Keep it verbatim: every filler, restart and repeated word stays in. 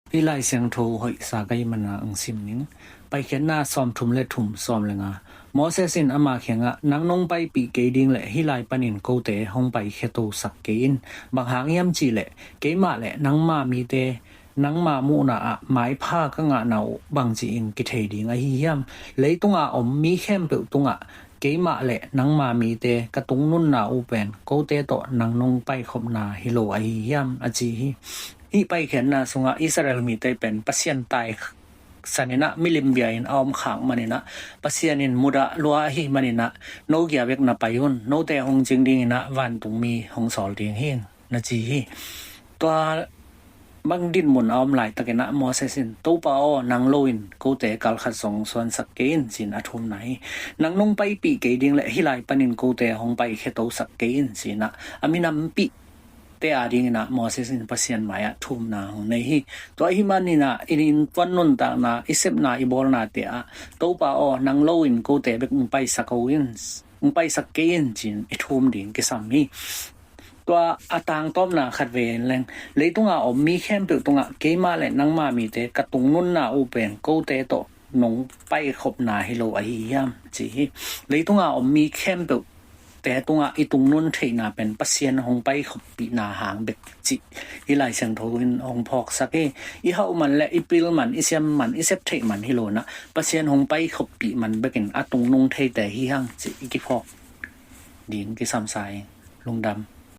Hih Lai Siangtho hoihsa ka hih manin ang sim ning. Paikhiatna sawmthum le thum, sawm le nga. Moses in ama kiangah, "Nang nong paipih kei ding leh hih lai panin kote hong paikhia tosak kei in. Bang hang hiam cih leh keimah le nangma mite nangma muhna ah maipha ka ngahna uh bangci-in kithei ding ahi hiam? Leitunga om mi khempeuh tungah keimah le nangma mite ka tungnunna uh pen kote tawh nang nong paikhopna hi lo ahi hiam?" a ci hi. Hih Paikhiatna sungah Israel mite pen Pasian taisan in ah, milim bia in a om khak manin ah, Pasian in mudah lua ahih manin ah, "Note a bek na pai un, note hong cing dingin ah vantungmi hong sawl ding hi," na ci hi. Tua bang dinmun a om laitakin ah Moses in, "Topa aw, nang loin kote kalkhat zong suansak kei in," ci-in a thumna hi. "Nang nong paipih kei ding leh hih lai panin kote hong paikhia tosak kei in," ci-in ah a minampihte adingin ah Moses in Pasian mai-ah thumna hong nei hi. Tua ahih manin ah i innkuan nuntakna, i sepna, i bawlnate ah, "Topa aw, nang loin kote bek hong paisak ko in, hong paisak kei in," ci-in i thum ding kisam hi. Tua a tangtawpna khat vei in leng, "Leitunga om mi khempeuh tungah keimah le nangma mite ka tungnunna uh pen kote tawh nong paikhopna hi lo ahi hiam?" ci hi. Leitunga om mi khempeuhte tungah i tungnun theihna pen Pasian hong paikhoppihna hang bek cih hih Lai Siangtho in hong phawksak hi. I hauh man le i pil man, i siam man, i sep theih man hi lo in ah, Pasian hong paikhoppih man bekin a tungnung theite hi hang cih i kiphawk ding kisam sa ing. Lungdam.